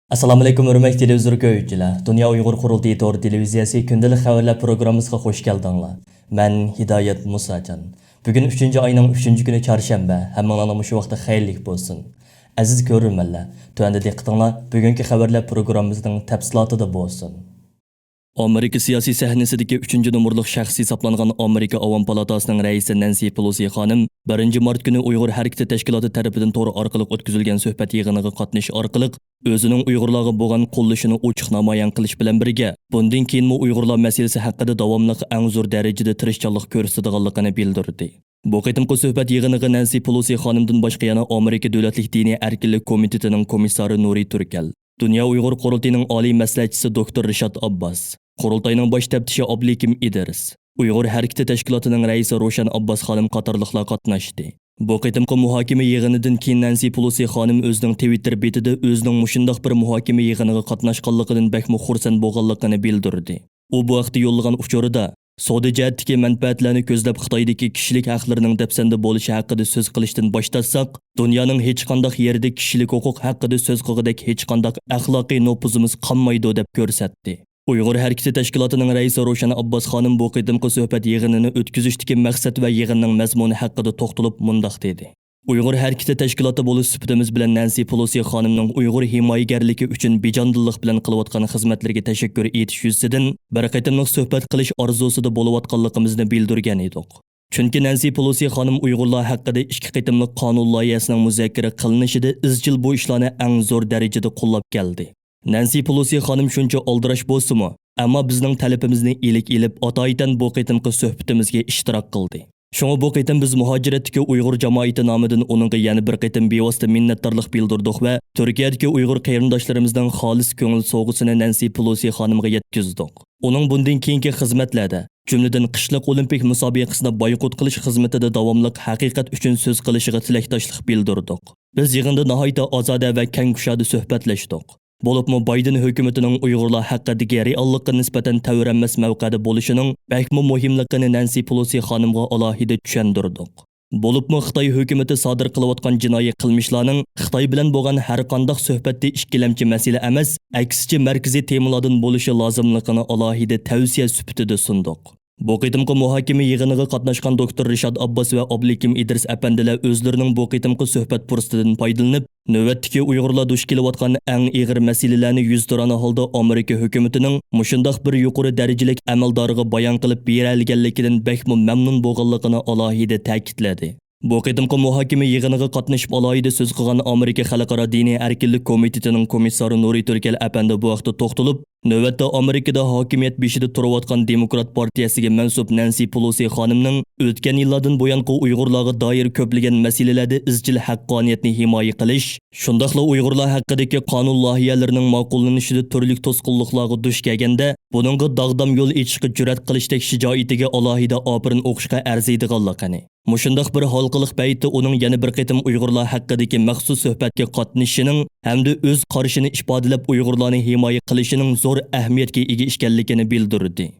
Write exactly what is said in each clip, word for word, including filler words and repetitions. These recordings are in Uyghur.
ئەسسالامۇئەلەيكۇم، ھۆرمەتلىك تېلېۋىزور كۆرگۈچىلەر! دۇنيا ئۇيغۇر قۇرۇلتىيى تور تېلېۋىزىيەسى كۈندىلىك خەۋەرلەر پروگراممىسىغا خۇش كەلدىڭلار. مەن ھىدايەت مۇساجان. بۈگۈن ئۈچىنچى ئاينىڭ ئۈچىنچى كۈنى چارشەنبە. ھەممىڭلارنىڭ مۇشۇ ۋاقتى خەيرلىك بولسۇن. ئەزىز كۆرۈرمەنلەر، تۆۋەندە دىققىتىڭلار بۈگۈنكى خەۋەرلەر پروگراممىمىزنىڭ تەپسىلاتىدا بولسۇن. ئامېرىكا سىياسىي سەھنىسىدىكى ئۈچىنچى نومۇرلۇق شەخس ھېسابلانغان ئامېرىكا ئاۋام پالاتاسىنىڭ رەئىسى نەنسى پېلوسى خانىم بىرىنچى مارت كۈنى ئۇيغۇر ھەرىكىتى تەشكىلاتى تەرىپىدىن تور ئارقىلىق ئۆتكۈزۈلگەن سۆھبەت يىغىنىغا قاتنىشىش ئارقىلىق ئۆزىنىڭ ئۇيغۇرلارغا بولغان قوللىشىنى ئوچۇق نامايان قىلىش بىلەن بىرگە، بۇندىن كېيىنمۇ ئۇيغۇرلار مەسىلىسى ھەققىدە داۋاملىق ئەڭ زور دەرىجىدە تىرىشچانلىق كۆرسىتىدىغانلىقىنى بىلدۈردى. بۇ قېتىمقى سۆھبەت يىغىنىغا نەنسى پېلوسى خانىمدىن باشقا يەنە ئامېرىكا دۆلەتلىك دىنىي ئەركىنلىك كومىتېتىنىڭ كومىسسارى نۇرى تۈركەل، دۇنيا ئۇيغۇر قۇرۇلتىيىنىڭ ئالىي مەسلىھەتچىسى دوكتور رىشات ئابباس، قۇرۇلتاينىڭ باش تەپتىشى ئابلىكىم ئىدرىس، ئۇيغۇر ھەرىكىتى تەشكىلاتىنىڭ رەئىسى روشەن ئابباس خانىم قاتارلىقلار قاتناشتى. بۇ قېتىمقى مۇھاكىمە يىغىنىدىن كېيىن نەنسى پېلوسى خانىم ئۆزىنىڭ تىۋىتتېر بېتىدە ئۆزىنىڭ مۇشۇنداق بىر مۇھاكىمە يىغىنىغا قاتناشقانلىقىدىن بەكمۇ خۇرسەن بولغانلىقىنى بىلدۈردى. ئۇ بۇ ھەقتە يوللىغان ئۇچۇرىدا، سودا جەھەتتىكى مەنپەئەتلەرنى كۆزلەپ، خىتايدىكى كىشىلىك ھەقلىرىنىڭ دەپسەندە بولۇشى ھەققىدە سۆز قىلىشتىن باش تارتساق، دۇنيانىڭ ھېچقانداق يېرىدە كىشىلىك ھوقۇق ھەققىدە سۆز قىلغۇدەك ھېچقانداق ئەخلاقىي نوپۇزىمىز قالمايدۇ، دەپ كۆرسەتتى. ئۇيغۇر ھەرىكىتى تەشكىلاتىنىڭ رەئىسى روشەن ئابباس خانىم بۇ قېتىمقى سۆھبەت يىغىنىنى ئۆتكۈزۈشتىكى مەقسەت ۋە يىغىننىڭ مەزمۇنى ھەققىدە توختىلىپ مۇنداق دېدى: ئۇيغۇر ھەرىكىتى تەشكىلاتى بولۇش سۈپىتىمىز بىلەن نەنسى پېلوسى خانىمنىڭ ئۇيغۇر ھىمايىگەرلىكى ئۈچۈن بىجانىدىللىق بىلەن قىلىۋاتقان خىزمەتلىرىگە تەشەككۈر ئېيتىش يۈزىسىدىن بىر قېتىملىق سۆھبەت قىلىش ئارزۇسىدا بولۇۋاتقانلىقىمىزنى بىلدۈرگەن ئىدۇق. چۈنكى نەنسى پېلوسى خانىم ئۇيغۇرلار ھەققىدە ئىككى قېتىملىق قانۇن لايىھەسىنىڭ مۇزاكىرە قىلىنىشىدا ئىزچىل بۇ ئىشلارنى ئەڭ زور دەرىجىدە قوللاپ كەلدى. نەنسى پېلوسى خانىم شۇنچە ئالدىراش بولسىمۇ، ئەمما بىزنىڭ تەلىپىمىزنى ئىلىك ئېلىپ، ئاتايىتەن بۇ قېتىمقى سۆھبىتىمىزگە ئىشتىراك قىلدى. شۇڭا بۇ قېتىم بىز مۇھاجىرەتتىكى ئۇيغۇر جامائىتى نامىدىن ئۇنىڭغا يەنە بىر قېتىم بىۋاسىتە مىننەتدارلىق بىلدۈردۇق ۋە تۈركىيەدىكى ئۇيغۇر قېرىنداشلىرىمىزنىڭ خالىس كۆڭۈل سوۋغىسىنى نەنسى پېلوسى خانىمغا يەتكۈزدۇق. ئۇنىڭ بۇندىن كېيىنكى خىزمەتلەردە، جۈملىدىن قىشلىق ئولىمپىك مۇسابىقىسىنى بايقۇت قىلىش خىزمىتىدە داۋاملىق ھەقىقەت ئۈچۈن سۆز قىلىشىغا تىلەكداشلىق بىلدۈردۇق. بىز يىغىندا ناھايىتى ئازادە ۋە كەڭ كۇشادە سۆھبەتلەشتۇق. بولۇپمۇ بايدېن ھۆكۈمىتىنىڭ ئۇيغۇرلار ھەققىدىكى رېئاللىققا نىسبەتەن تەۋرەنمەس مەۋقەدە بولۇشىنىڭ بەكمۇ مۇھىملىقىنى نەنسى پېلوسى خانىمغا ئالاھىدە چۈشەندۈردۇق. بولۇپمۇ خىتاي ھۆكۈمىتى سادىر قىلىۋاتقان جىنايى قىلمىشلارنىڭ خىتاي بىلەن بولغان ھەرقانداق سۆھبەتتە ئىككىلەمچى مەسىلە ئەمەس، ئەكسىچە مەركىزىي تېمىلاردىن بولۇشى لازىملىقىنى ئالاھىدە تەۋسىيە سۈپىتىدە سۇندۇق. بۇ قېتىمقى مۇھاكىمە يىغىنىغا قاتناشقان دوكتور رىشات ئابباس ۋە ئابلىكىم ئىدرىس ئەپەندىلەر ئۆزلىرىنىڭ بۇ قېتىمقى سۆھبەت پۇرسىتىدىن پايدىلىنىپ، نۆۋەتتىكى ئۇيغۇرلار دۇچ كېلىۋاتقان ئەڭ ئېغىر مەسىلىلەرنى يۈزتۇرانە ھالدا ئامېرىكا ھۆكۈمىتىنىڭ مۇشۇنداق بىر يۇقىرى دەرىجىلىك ئەمەلدارىغا بايان قىلىپ بېرەلىگەنلىكىدىن بەكمۇ مەمنۇن بولغانلىقىنى ئالاھىدە تەكىتلىدى. بۇ قېتىمقى مۇھاكىمە يىغىنىغا قاتنىشىپ ئالاھىدە سۆز قىلغان ئامېرىكا خەلقئارا دىنىي ئەركىنلىك كومىتېتىنىڭ كومىسسارى نۇرى تۈركەل ئەپەندى بۇ ھەقتە توختىلىپ، نۆۋەتتە ئامېرىكىدا ھاكىمىيەت بېشىدا تۇرۇۋاتقان دېموكرات پارتىيەسىگە مەنسۇپ نەنسى پېلوسى خانىمنىڭ ئۆتكەن يىللاردىن بۇيانقى ئۇيغۇرلارغا دائىر كۆپلىگەن مەسىلىلەردە ئىزچىل ھەققانىيەتنى ھىمايە قىلىش، شۇنداقلا ئۇيغۇرلار ھەققىدىكى قانۇن لايىھەلىرىنىڭ ماقۇللىنىشىدا تۈرلۈك توسقۇنلۇقلارغا دۇچ كەلگەندە، بۇنىڭغا داغدام يول ئېچىشقا جۈرئەت قىلىشتەك شىجائىتىگە ئالاھىدە ئاپىرىن ئوقۇشقا ئەرزىيدىغانلىقىنى، مۇشۇنداق بىر ھالقىلىق پەيتتە ئۇنىڭ يەنە بىر قېتىم ئۇيغۇرلار ھەققىدىكى مەخسۇس سۆھبەتكە قاتنىشىشىنىڭ ھەمدە ئۆز قارىشىنى ئىپادىلەپ، ئۇيغۇرلارنى ھىمايە قىلىشىنىڭ زور ئەھمىيەتكە ئىگە ئىكەنلىكىنى بىلدۈردى.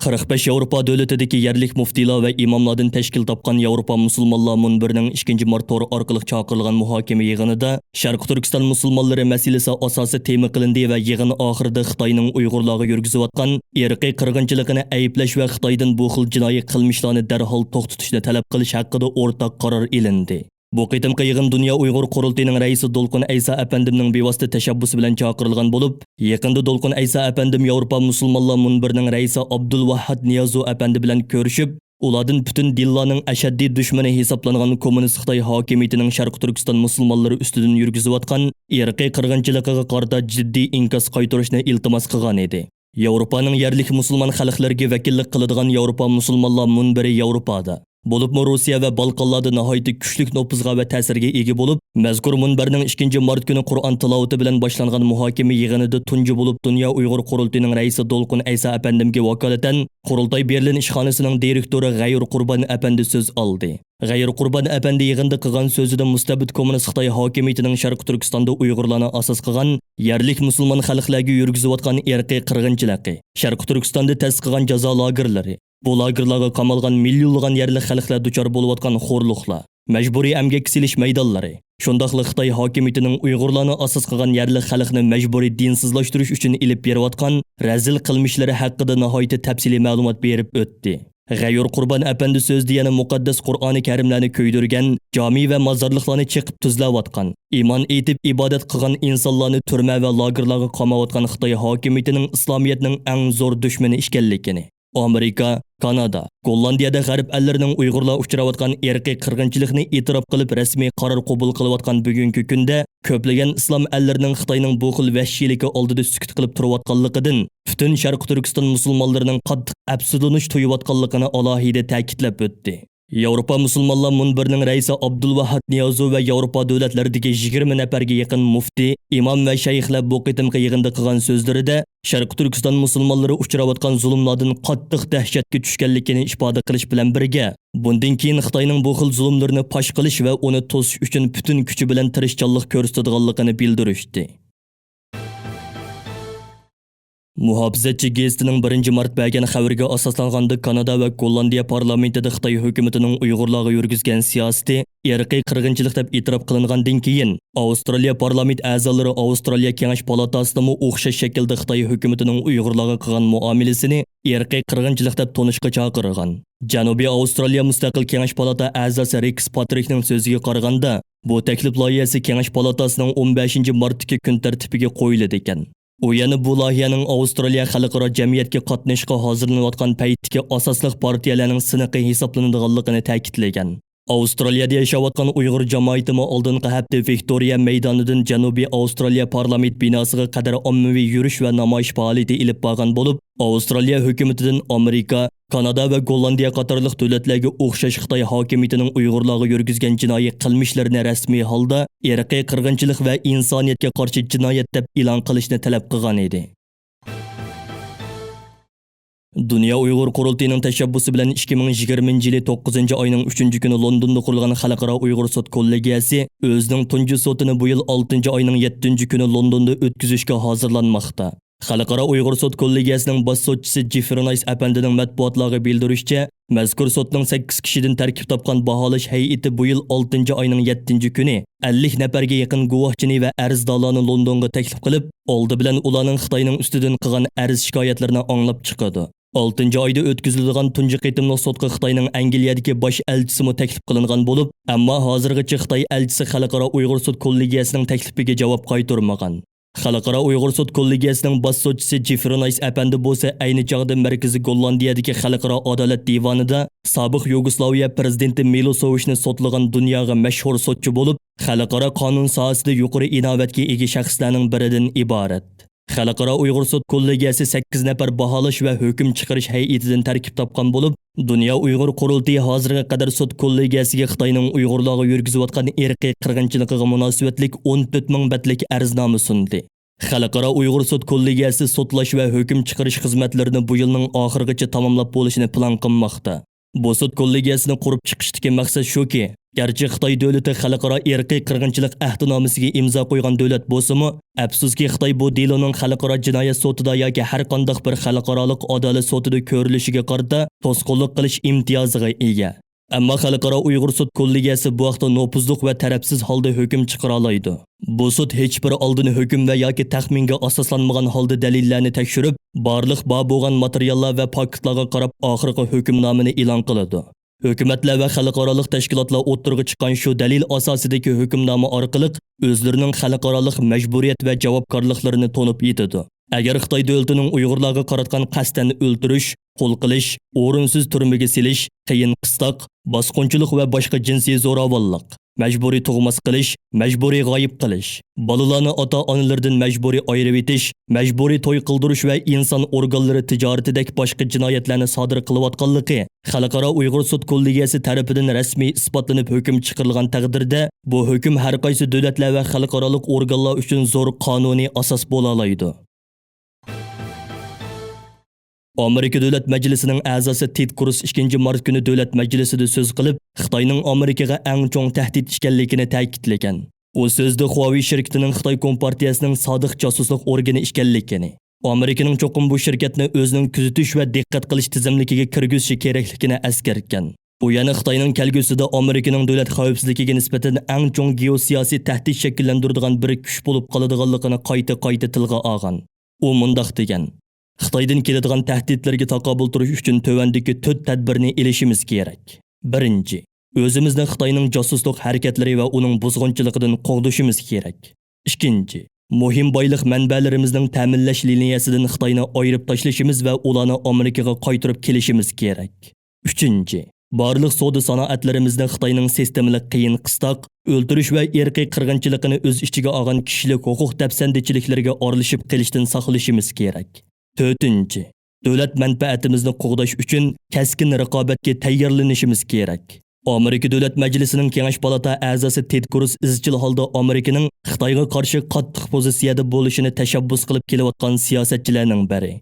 قىرىق بەش ياۋروپا دۆلىتىدىكى يەرلىك مۇفتىلار ۋە ئىماملاردىن تەشكىل تاپقان ياۋروپا مۇسۇلمانلار مۇنبىرىنىڭ ئىككىنچى مارت تورى ئارقىلىق چاقىرىلغان مۇھاكىمە يىغىنىدا شەرقىي تۈركىستان مۇسۇلمانلىرى مەسىلىسى ئاساسىي تېما قىلىندى ۋە يىغىن ئاخىرىدا خىتاينىڭ ئۇيغۇرلارغا يۈرگۈزۈۋاتقان ئىرقىي قىرغىنچىلىقىنى ئەيىبلەش ۋە خىتايدىن بۇ خىل جىنايى قىلمىشلارنى دەرھال توختىتىشنى تەلەپ قىلىش ھەققىدە ئورتاق قارار ئېلىندى. بۇ قېتىمقى يىغىن دۇنيا ئۇيغۇر قۇرۇلتىيىنىڭ رەئىسى دولقۇن ئەيسا ئەپەندىمنىڭ بىۋاسىتە تەشەببۇسى بىلەن چاقىرىلغان بولۇپ، يېقىندا دولقۇن ئەيسا ئەپەندىم ياۋروپا مۇسۇلمانلار مۇنبىرىنىڭ رەئىسى ئابدۇلۋاھھاد نىيازۇ ئەپەندى بىلەن كۆرۈشۈپ، ئۇلاردىن پۈتۈن دىنلارنىڭ ئەشەددىي دۈشمىنى ھېسابلانغان كوممۇنىست خىتاي ھاكىمىيىتىنىڭ شەرقىي تۈركىستان مۇسۇلمانلىرى ئۈستىدىن يۈرگۈزۈۋاتقان ئىرقىي قىرغىنچىلىقىغا قارىتا جىددىي ئىنكاس قايتۇرۇشنى ئىلتىماس قىلغانىدى. ياۋروپانىڭ يەرلىك مۇسۇلمان خەلقلىرىگە ۋەكىللىك قىلىدىغان ياۋروپا مۇسۇلمانلار مۇنبىرى ياۋروپادا، بولۇپمۇ روسىيە ۋە بالقانلاردا ناھايىتى كۈچلۈك نوپۇزغا ۋە تەسىرگە ئىگە بولۇپ، مەزكۇر مۇنبەرنىڭ ئىككىنچى مارت كۈنى قۇرئان تىلاۋىتى بىلەن باشلانغان مۇھاكىمە يىغىنىدا تۇنجى بولۇپ دۇنيا ئۇيغۇر قۇرۇلتىيىنىڭ رەئىسى دولقۇن ئەيسا ئەپەندىمگە ۋاكالىتەن قۇرۇلتاي بېرلىن ئىشخانىسىنىڭ دىرېكتورى غەيۇر قۇربان ئەپەندى سۆز ئالدى. غەيۇر قۇربان ئەپەندى يىغىندا قىلغان سۆزىدە مۇستەبىت كوممۇنىست خىتاي ھاكىمىيىتىنىڭ شەرقىي تۈركىستاندا ئۇيغۇرلارنى ئاساس قىلغان يەرلىك مۇسۇلمان خەلقلەرگە يۈرگۈزۈۋاتقان ئىرقىي قىرغىنچىلىقى، شەرقىي تۈركىستاندا تەسىس قىلغان جازا لاگېرلىرى، بۇ لاگېرلارغا قامالغان مىليونلىغان يەرلىك خەلقلەر دۇچار بولۇۋاتقان خورلۇقلار، مەجبۇرىي ئەمگەككە سېلىش مەيدانلىرى، شۇنداقلا خىتاي ھاكىمىيىتىنىڭ ئۇيغۇرلارنى ئاساس قىلغان يەرلىك خەلقنى مەجبۇرىي دىنسىزلاشتۇرۇش ئۈچۈن ئېلىپ بېرىۋاتقان رەزىل قىلمىشلىرى ھەققىدە ناھايىتى تەپسىلىي مەلۇمات بېرىپ ئۆتتى. غەيۇر قۇربان ئەپەندى سۆزىدە يەنە مۇقەددەس قۇرئانى كەرىملەرنى كۆيدۈرگەن، جامى ۋە مازارلىقلارنى چېقىپ تۈزلەۋاتقان، ئىمان ئېيتىپ ئىبادەت قىلغان ئىنسانلارنى تۈرمە ۋە لاگېرلارغا قاماۋاتقان خىتاي ھاكىمىيىتىنىڭ ئىسلامىيەتنىڭ ئەڭ زور دۈشمىنى ئىكەنلىكىنى، ئامېرىكا، كانادا، گوللاندىيەدە غەرب ئەللىرىنىڭ ئۇيغۇرلار ئۇچراۋاتقان ئىرقىي قىرغىنچىلىقنى ئېتىراپ قىلىپ رەسمىي قارار قوبۇل قىلىۋاتقان بۈگۈنكى كۈندە، كۆپلىگەن ئىسلام ئەللىرىنىڭ خىتاينىڭ بۇ خىل ۋەھشىيلىكى ئالدىدا سۈكۈت قىلىپ تۇرۇۋاتقانلىقىدىن، پۈتۈن شەرقىي تۈركىستان مۇسۇلمانلىرىنىڭ قاتتىق ئەپسۇسلىنىش تۇيۇۋاتقانلىقىنى ئالاھىدە تەكىتلەپ ئۆتتى. ياۋروپا مۇسۇلمانلار مۇنبىرىنىڭ رەئىسى ئابدۇلۋاھاد نىيازوۋ ۋە ياۋروپا دۆلەتلىرىدىكى يىگىرمە نەپەرگە يېقىن مۇفتى، ئىمام ۋە شەيخلەر بۇ قېتىمقى يىغىندا قىلغان سۆزلىرىدە، شەرقىي تۈركىستان مۇسۇلمانلىرى ئۇچراۋاتقان زۇلۇملاردىن قاتتىق دەھشەتكە چۈشكەنلىكىنى ئىپادە قىلىش بىلەن بىرگە، بۇندىن كېيىن خىتاينىڭ بۇ خىل زۇلۇملىرىنى پاش قىلىش ۋە ئۇنى توسۇش ئۈچۈن پۈتۈن كۈچى بىلەن تىرىشچانلىق كۆرسىتىدىغانلىقىنى بىلدۈرۈشتى. مۇھاپىزەتچى گېزىتىنىڭ بىرىنچى مارت بەرگەن خەۋىرىگە ئاساسلانغاندا، كانادا ۋە گوللاندىيە پارلامېنتىدا خىتاي ھۆكۈمىتىنىڭ ئۇيغۇرلارغا يۈرگۈزگەن سىياسىتى ئىرقىي قىرغىنچىلىق دەپ ئېتىراپ قىلىنغاندىن كېيىن، ئاۋسترالىيە پارلامېنت ئەزالىرى ئاۋسترالىيە كېڭەش پالاتاسىدىمۇ ئوخشاش شەكىلدە خىتاي ھۆكۈمىتىنىڭ ئۇيغۇرلارغا قىلغان مۇئامىلىسىنى ئىرقىي قىرغىنچىلىق دەپ تونۇشقا چاقىرغان. جەنۇبىي ئاۋسترالىيە مۇستەقىل كېڭەش پالاتا ئەزاسى رىكس پاترىكنىڭ سۆزىگە قارىغاندا، بۇ تەكلىپ لايىھەسى كېڭەش پالاتاسىنىڭ ئون بەشىنچى مارتتىكى كۈن تەرتىپىگە قويۇلىدىكەن. ئۇ يەنە بۇ لايىھەنىڭ ئاۋسترالىيە خەلقئارا جەمئىيەتكە قاتنىشىشقا ھازىرلىنىۋاتقان پەيتتىكى ئاساسلىق پارتىيەلەرنىڭ سىنىقى ھېسابلىنىدىغانلىقىنى تەكىتلىگەن. ئاۋسترالىيەدە ياشاۋاتقان ئۇيغۇر جامائىتىمۇ ئالدىنقى ھەپتە ۋىكتورىيە مەيدانىدىن جەنۇبىي ئاۋسترالىيە پارلامېنت بىناسىغا قەدەر ئاممىۋى يۈرۈش ۋە نامايىش پائالىيىتى ئېلىپ بارغان بولۇپ، ئاۋسترالىيە ھۆكۈمىتىدىن ئامېرىكا، كانادا ۋە گوللاندىيە قاتارلىق دۆلەتلەرگە ئوخشاش خىتاي ھاكىمىيىتىنىڭ ئۇيغۇرلارغا يۈرگۈزگەن جىنايى قىلمىشلىرىنى رەسمىي ھالدا ئىرقىي قىرغىنچىلىق ۋە ئىنسانىيەتكە قارشى جىنايەت دەپ ئېلان قىلىشنى تەلەپ قىلغان ئىدى. دۇنيا ئۇيغۇر قۇرۇلتىيىنىڭ تەشەببۇسى بىلەن ئىككى مىڭ يىگىرمىنچى يىلى توققۇزىنچى ئاينىڭ ئۈچىنچى كۈنى لوندوندا قۇرۇلغان خەلقئارا ئۇيغۇر سوت كوللېگىيەسى ئۆزىنىڭ تۇنجى سوتىنى بۇ يىل ئالتىنچى ئاينىڭ يەتتىنچى كۈنى لوندوندا ئۆتكۈزۈشكە ھازىرلانماقتا. خەلقئارا ئۇيغۇر سوت كوللېگىيەسىنىڭ باش سوتچىسى جېفرى نايس ئەپەندىنىڭ مەتبۇئاتلارغا بىلدۈرۈشىچە، مەزكۇر سوتنىڭ سەككىز كىشىدىن تەركىب تاپقان باھالاش ھەيئىتى بۇ يىل ئالتىنچى ئاينىڭ يەتتىنچى كۈنى ئەللىك نەپەرگە يېقىن گۇۋاھچىنى ۋە ئەرزدارلارنى لوندونغا تەكلىپ قىلىپ، ئالدى بىلەن ئۇلارنىڭ خىتاينىڭ ئۈستىدىن قىلغان ئەرز شىكايەتلىرىنى ئاڭلاپ چىقىدۇ. ئالتىنچى ئايدا ئۆتكۈزۈلىدىغان تۇنجى قېتىملىق سوتقا خىتاينىڭ ئەنگلىيەدىكى باش ئەلچىسىمۇ تەكلىپ قىلىنغان بولۇپ، ئەمما ھازىرغىچە خىتاي ئەلچىسى خەلقئارا ئۇيغۇر سوت كوللېگىيەسىنىڭ تەكلىپىگە جاۋاب قايتۇرمىغان. خەلقئارا ئۇيغۇر سوت كوللېگىيەسىنىڭ باش سوتچىسى جېفرى نايس ئەپەندى بولسا ئەينى چاغدا مەركىزىي گوللاندىيەدىكى خەلقئارا ئادالەت دىۋانىدا سابىق يۇگوسلاۋىيە پىرېزىدېنتى مىلوسېۋىچنى سوتلىغان دۇنياغا مەشھۇر سوتچى بولۇپ، خەلقئارا قانۇن ساھەسىدە يۇقىرى ئىناۋەتكە ئىگە شەخسلەرنىڭ بىرىدىن ئىبارەت. خەلقئارا ئۇيغۇر سوت كوللېگىيەسى سەككىز نەپەر باھالاش ۋە ھۆكۈم چىقىرىش ھەيئىتىدىن تەركىب تاپقان بولۇپ، دۇنيا ئۇيغۇر قۇرۇلتىيى ھازىرغا قەدەر سوت كوللېگىيەسىگە خىتاينىڭ ئۇيغۇرلارغا يۈرگۈزۈۋاتقان ئىرقىي قىرغىنچىلىقىغا مۇناسىۋەتلىك ئون تۆت مىڭ بەتلىك ئەرزنامە سۇندى. خەلقئارا ئۇيغۇر سوت كوللېگىيەسى سوتلاش ۋە ھۆكۈم چىقىرىش خىزمەتلىرىنى بۇ يىلنىڭ ئاخىرىغىچە تاماملاپ بولۇشىنى پىلان قىلماقتا. بۇ سوت كوللېگىيەسىنى قۇرۇپ چىقىشتىكى مەقسەت شۇكى، گەرچە خىتاي دۆلىتى خەلقئارا ئىرقىي قىرغىنچىلىق ئەھدىنامىسىگە ئىمزا قويغان دۆلەت بولسىمۇ، ئەپسۇسكى، خىتاي بۇ دېلونىڭ خەلقئارا جىنايەت سوتىدا ياكى ھەر قانداق بىر خەلقئارالىق ئادالەت سوتىدا كۆرۈلۈشىگە قارىتا توسقۇنلۇق قىلىش ئىمتىيازىغا ئىگە. ئەمما خەلقئارا ئۇيغۇر سوت كوللېگىيەسى بۇ ھەقتە نوپۇزلۇق ۋە تەرەپسىز ھالدا ھۆكۈم چىقىرالايدۇ. بۇ سوت ھېچبىر ئالدىن ھۆكۈم ۋە ياكى تەخمىنگە ئاساسلانمىغان ھالدا دەلىللەرنى تەكشۈرۈپ، بارلىق بار بولغان ماتېرىياللار ۋە پاكىتلارغا قاراپ ئاخىرقى ھۆكۈمنامىنى ئېلان قىلىدۇ. ھۆكۈمەتلەر ۋە خەلقئارالىق تەشكىلاتلار ئوتتۇرىغا چىققان شۇ دەلىل ئاساسىدىكى ھۆكۈمنامە ئارقىلىق ئۆزلىرىنىڭ خەلقئارالىق مەجبۇرىيەت ۋە جاۋابكارلىقلىرىنى تونۇپ يېتىدۇ. ئەگەر خىتاي دۆلىتىنىڭ ئۇيغۇرلارغا قاراتقان قەستەن ئۆلتۈرۈش، قۇل قىلىش، ئورۇنسىز تۈرمىگە سېلىش، قىيىن قىستاق، باسقۇنچىلىق ۋە باشقا جىنسىي زوراۋانلىق، مەجبۇرىي تۇغماس قىلىش، مەجبۇرىي غايىب قىلىش، بالىلارنى ئاتا-ئانىلىرىدىن مەجبۇرىي ئايرىۋېتىش، مەجبۇرىي توي قىلدۇرۇش ۋە ئىنسان ئورگانلىرى تىجارىتىدەك باشقا جىنايەتلەرنى سادىر قىلىۋاتقانلىقى خەلقئارا ئۇيغۇر سوت كوللېگىيەسى تەرىپىدىن رەسمىي ئىسپاتلىنىپ ھۆكۈم چىقىرىلغان تەقدىردە، بۇ ھۆكۈم ھەر قايسى دۆلەتلەر ۋە خەلقئارالىق ئورگانلار ئۈچۈن زور قانۇنىي ئاساس بولالايدۇ. ئامېرىكا دۆلەت مەجلىسىنىڭ ئەزاسى تېد كروس ئىككىنچى مارت كۈنى دۆلەت مەجلىسىدە سۆز قىلىپ، خىتاينىڭ ئامېرىكىغا ئەڭ چوڭ تەھدىت ئىكەنلىكىنى تەكىتلىگەن. ئۇ سۆزىدە خۇاۋېي شىركىتىنىڭ خىتاي كومپارتىيەسىنىڭ سادىق جاسۇسلۇق ئورگىنى ئىكەنلىكىنى، ئامېرىكىنىڭ چوقۇم بۇ شىركەتنى ئۆزىنىڭ كۆزىتىش ۋە دىققەت قىلىش تىزىملىكىگە كىرگۈزۈشى كېرەكلىكىنى ئەسكەرتكەن. بۇ يەنە خىتاينىڭ كەلگۈسىدە ئامېرىكىنىڭ دۆلەت خەۋپسىزلىكىگە نىسبەتەن ئەڭ چوڭ گېئوسىياسىي تەھدىت شەكىللەندۈرىدىغان بىر كۈچ بولۇپ قالىدىغانلىقىنى قايتا-قايتا تىلغا ئالغان. ئۇ مۇنداق دېگەن: خىتايدىن كېلىدىغان تەھدىتلەرگە تاقابىل تۇرۇش ئۈچۈن تۆۋەندىكى تۆت تەدبىرنى ئېلىشىمىز كېرەك. بىرىنچى، ئۆزىمىزنى خىتاينىڭ جاسۇسلۇق ھەرىكەتلىرى ۋە ئۇنىڭ بۇزغۇنچىلىقىدىن قوغدىشىمىز كېرەك. ئىككىنچى، مۇھىم بايلىق مەنبەلىرىمىزنىڭ تەمىنلەش لىنىيەسىدىن خىتاينى ئايرىپ تاشلىشىمىز ۋە ئۇلارنى ئامېرىكىغا قايتۇرۇپ كېلىشىمىز كېرەك. ئۈچىنچى، بارلىق سودا سانائەتلىرىمىزنى خىتاينىڭ سىستېمىلىق قىيىن قىستاق، ئۆلتۈرۈش ۋە ئىرقىي قىرغىنچىلىقىنى ئۆز ئىچىگە ئالغان كىشىلىك ھوقۇق دەپسەندىچىلىكلىرىگە ئارىلىشىپ قېلىشتىن ساقلىشىمىز كېرەك. تۆتىنچى، دۆلەت مەنپەئەتىمىزنى قوغداش ئۈچۈن كەسكىن رىقابەتكە تەييارلىنىشىمىز كېرەك. ئامېرىكا دۆلەت مەجلىسىنىڭ كېڭەش پالاتا ئەزاسى تېد كروز ئىزچىل ھالدا ئامېرىكىنىڭ خىتايغا قارشى قاتتىق پوزىتسىيەدە بولۇشىنى تەشەببۇس قىلىپ كېلىۋاتقان سىياسەتچىلەرنىڭ بىرى.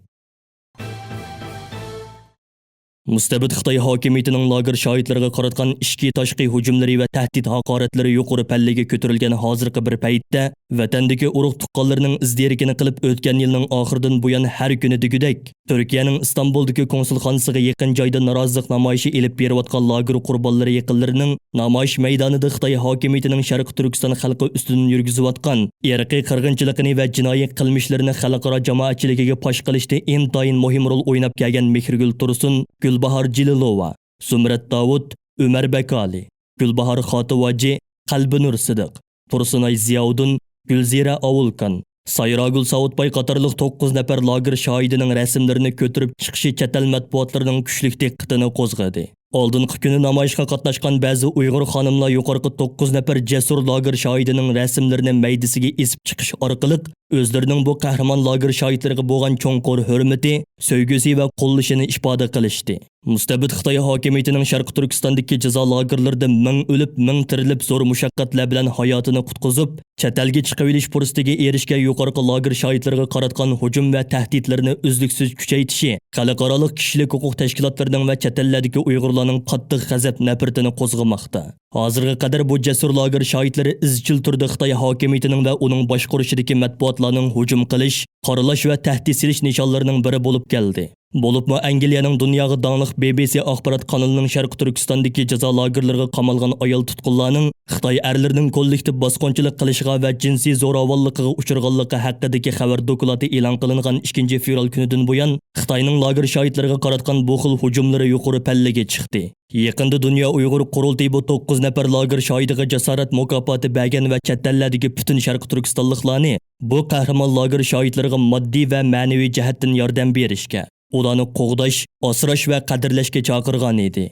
مۇستەبىت خىتاي ھاكىمىيىتىنىڭ لاگېر شاھىتلىرىغا قاراتقان ئىچكى تاشقى ھۇجۇملىرى ۋە تەھدىت ھاقارەتلىرى يۇقىرى پەللىگە كۆتۈرۈلگەن ھازىرقى بىر پەيتتە، ۋەتەندىكى ئۇرۇق تۇغقانلىرىنىڭ ئىز دېرىكىنى قىلىپ ئۆتكەن يىلنىڭ ئاخىرىدىن بۇيان ھەر كۈنى دېگۈدەك، تۈركىيەنىڭ ئىستانبۇلدىكى كونسۇلخانىسىغا يېقىن جايدا نارازىلىق نامايىشى ئېلىپ بېرىۋاتقان لاگېر قۇربانلىرى يېقىنلىرىنىڭ نامايىش مەيدانىدا خىتاي ھاكىمىيىتىنىڭ شەرقىي تۈركىستان خەلقى ئۈستىدىن يۈرگۈزۈۋاتقان ئىرقىي قىرغىنچىلىقىنى ۋە جىنايى قىلمىشلىرىنى خەلقئارا جامائەتچىلىكىگە پاش قىلىشتا ئىنتايىن مۇھىم رول ئويناپ كەلگەن مېھرىگۈل تۇرسۇن، گۈلباھار جېلىلوۋا، زۇمرەت داۋۇت، ئۆمەر بەكالى، گۈلباھار خاتىۋاجى، قەلبىنۇر سىدىق، تۇرسۇنئاي زىياۋۇدۇن، گۈلزىرە ئاۋۇلكان، سايراگۈل ساۋۇتباي قاتارلىق توققۇز نەپەر لاگېر شاھىتىنىڭ رەسىملىرىنى كۆتۈرۈپ چىقىشى چەت ئەل مەتبۇئاتلىرىنىڭ كۈچلۈك دىققىتىنى قوزغىدى. ئالدىنقى كۈنى نامايىشقا قاتناشقان بەزى ئۇيغۇر خانىملار يۇقىرىقى توققۇز نەپەر جەسۇر لاگېر شاھىتىنىڭ رەسىملىرىنى مەيدىسىگە ئېسىپ چىقىش ئارقىلىق، ئۆزلىرىنىڭ بۇ قەھرىمان لاگېر شاھىتلىرىغا بولغان چوڭقۇر ھۆرمىتى، سۆيگۈسى ۋە قوللىشىنى ئىپادە قىلىشتى. مۇستەبىت خىتاي ھاكىمىيىتىنىڭ شەرقىي تۈركىستاندىكى جازا لاگېرلىرىدا مىڭ ئۆلۈپ، مىڭ تىرىلىپ، زور مۇشەققەتلەر بىلەن ھاياتىنى قۇتقۇزۇپ، چەت ئەلگە چىقىۋېلىش پۇرسىتىگە ئېرىشكەن يۇقىرىقى لاگېر شاھىتلىرىغا قاراتقان ھۇجۇم ۋە تەھدىتلىرىنى ئۈزلۈكسىز كۈچەيتىشى خەلقئارالىق كىشىلىك ھوقۇق تەشكىلاتلىرىنىڭ ۋە چەت ئەللەردىكى ئۇيغۇرلارنىڭ قاتتىق غەزەپ-نەپرىتىنى قوزغىماقتا. ھازىرغا قەدەر بۇ جەسۇر لاگېر شاھىتلىرى ئىزچىل تۈردە خىتاي ھاكىمىيىتىنىڭ ۋە ئۇنىڭ باشقۇرۇشىدىكى مەتبۇئاتلارنىڭ ھۇجۇم قىلىش، قارىلاش ۋە تەھدىت سېلىش نىشانلىرىنىڭ بىرى بولۇپ كەلدى. بولۇپمۇ ئەنگلىيەنىڭ دۇنياغا داڭلىق بى بى سى ئاخبارات قانىلىنىڭ شەرقىي تۈركىستاندىكى جازا لاگېرلىرىغا قامالغان ئايال تۇتقۇنلارنىڭ خىتاي ئەرلىرىنىڭ كوللېكتىپ باسقۇنچىلىق قىلىشىغا ۋە جىنسىي زوراۋانلىقىغا ئۇچرىغانلىقى ھەققىدىكى خەۋەر دوكلاتى ئېلان قىلىنغان ئىككىنچى فېۋرال كۈنىدىن بۇيان، خىتاينىڭ لاگېر شاھىتلىرىغا قاراتقان بۇ خىل ھۇجۇملىرى يۇقىرى پەللىگە چىقتى. يېقىندا دۇنيا ئۇيغۇر قۇرۇلتىيى بۇ توققۇز نەپەر لاگېر شاھىتىغا جاسارەت مۇكاپاتى بەرگەن ۋە چەت ئەللەردىكى پۈتۈن شەرقىي تۈركىستانلىقلارنى بۇ قەھرىمان لاگېر شاھىتلىرىغا ماددىي ۋە مەنىۋى جەھەتتىن ياردەم بېرىشكە، ئۇلارنى قوغداش، ئاسراش ۋە قەدىرلەشكە چاقىرغان ئىدى.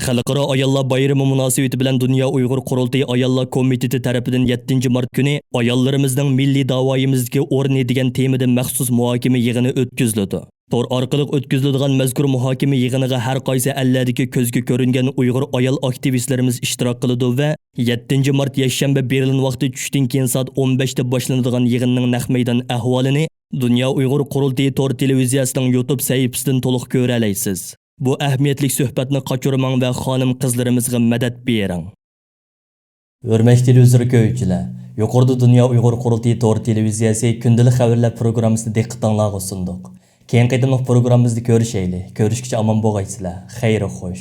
خەلقئارا ئاياللار بايرىمى مۇناسىۋىتى بىلەن دۇنيا ئۇيغۇر قۇرۇلتىيى ئاياللار كومىتېتى تەرىپىدىن يەتتىنچى مارت كۈنى ئاياللىرىمىزنىڭ مىللىي داۋايىمىزدىكى ئورنى دېگەن تېمىدا مەخسۇس مۇھاكىمە يىغىنى ئۆتكۈزۈلىدۇ. تور ئارقىلىق ئۆتكۈزۈلىدىغان مەزكۇر مۇھاكىمە يىغىنىغا ھەر قايسى ئەللەردىكى كۆزگە كۆرۈنگەن ئۇيغۇر ئايال ئاكتىۋىستلىرىمىز ئىشتىراك قىلىدۇ ۋە يەتتىنچى مارت يەكشەنبە بېرلىن ۋاقتى چۈشتىن كېيىن سائەت ئون بەشتە باشلىنىدىغان يىغىننىڭ نەق مەيدان ئەھۋالىنى دۇنيا ئۇيغۇر قۇرۇلتىيى تور تېلېۋىزىيەسىنىڭ يۇتۇب سەھىپىسىدىن تولۇق كۆرەلەيسىز. بۇ ئەھمىيەتلىك سۆھبەتنى قاچۇرماڭ ۋە خانىم-قىزلىرىمىزغا مەدەت بېرىڭ. ھۆرمەتلىك تېلېۋىزور كۆرگۈچىلەر، يۇقىرىدا دۇنيا ئۇيغۇر قۇرۇلتىيى تور تېلېۋىزىيەسى كۈندىلىك خەۋەرلەر پروگراممىسىنى دىققىتىڭلارغا سۇندۇق. كېيىنكى قېتىملىق پروگراممىمىزدا كۆرۈشەيلى. كۆرۈشكىچە ئامان بولغايسىلەر. خەير خوش.